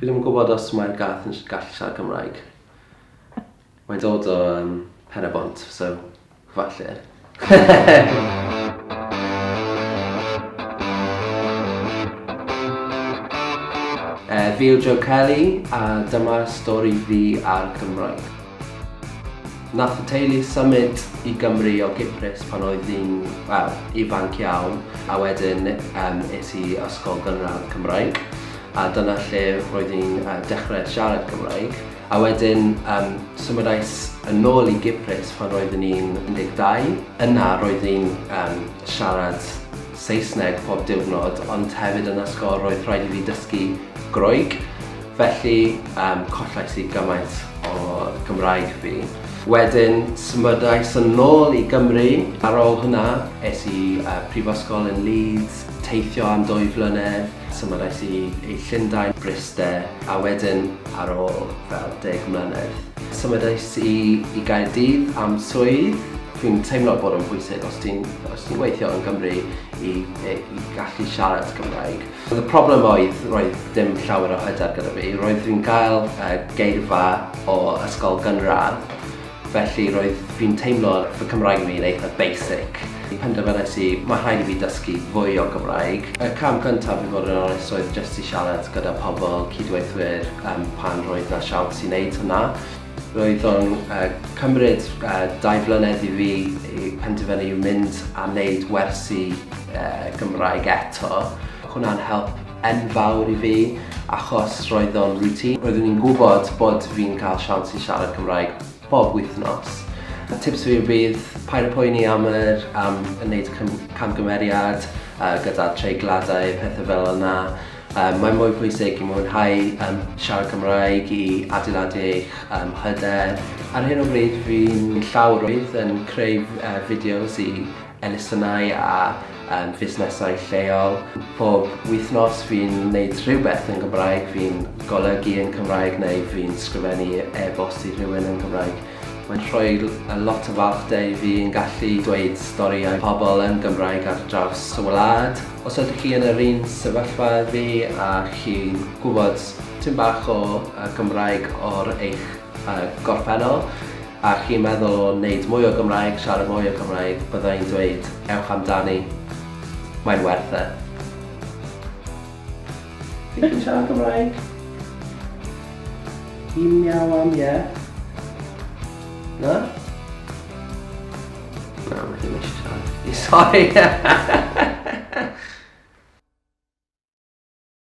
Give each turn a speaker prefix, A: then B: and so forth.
A: Fi ddim yn gwybod os mae'r gath yn gallu siarad Cymraeg. Mae'n dod o um, Pen-y-bont, so falle. Fi yw Joe Kelly a dyma stori fi a'r Gymraeg. Nath y teulu symud i Gymru o Gyprus pan oedd hi'n, wel, ifanc iawn, a wedyn um, es i ysgol gynradd Cymraeg, a dyna lle roedd hi'n uh, dechrau siarad Cymraeg. A wedyn um, symudais yn ôl i Gyprus pan roeddwn i'n 12. Yna roedd hi'n um, siarad Saesneg pob diwrnod, ond hefyd yn ysgol roedd rhaid i fi dysgu Groeg. Felly um, collais i gymaint o Gymraeg fi. Wedyn symudais yn ôl i Gymru. Ar ôl hwnna, es i uh, prifysgol yn Leeds, teithio am 2 flynedd, symudais i, i Llundain, Bryste, a wedyn ar ôl fel 10 mlynedd, symudais i, i Gaerdydd am swydd. Fi'n teimlo bod o'n bwysig os ti'n os ti'n gweithio yn Gymru i, i, i gallu siarad Cymraeg. Y problem oedd, roedd dim llawer o hyder gyda fi. Roedd fi'n cael uh, geirfa o ysgol gynradd, felly roedd fi'n teimlo fy Cymraeg fi'n eitha basic. Penderfynais i, mae rhaid i fi dysgu fwy o Gymraeg. Y cam cyntaf i fod yn onest oedd jyst i siarad gyda pobl, cydweithwyr, um, pan roedd na siawns i wneud hwnna. Roedd o'n uh, cymryd uh, 2 flynedd i fi i penderfynu mynd a wneud wersi uh, Gymraeg eto. Hwnna'n help enfawr i fi achos roedd o'n routine. Roeddwn i'n gwybod bod fi'n cael siawns i siarad Cymraeg bob wythnos. Y tips fi bydd paid â poeni am yr am wneud camgymeriad uh, gyda treigladau, pethau fel yna. Um, mae'n mwy pwysig i mwynhau um, siarad Cymraeg, i adeiladu eich um, hyder. Ar hyn o bryd fi'n llawrydd yn creu uh, fideos i elusennau a um, fusnesau lleol. Pob wythnos fi'n gwneud rhywbeth yn Gymraeg, fi'n golygu yn Cymraeg neu fi'n sgrifennu e-bost i rhywun yn Gymraeg. Mae'n rhoi lot o falchder i fi yn gallu dweud storïau pobl yn Gymraeg ar draws y wlad. Os ydych chi yn yr un sefyllfa â fi a chi'n gwybod tipyn bach o Gymraeg o'r eich gorffennol a chi'n meddwl o wneud mwy o Gymraeg, siarad mwy o Gymraeg, bydda i'n dweud ewch amdani, mae'n werth e. Fi chi'n siarad Cymraeg? Un miaw am ie. Na? Na, mae ddim eisiau siarad. Sorry!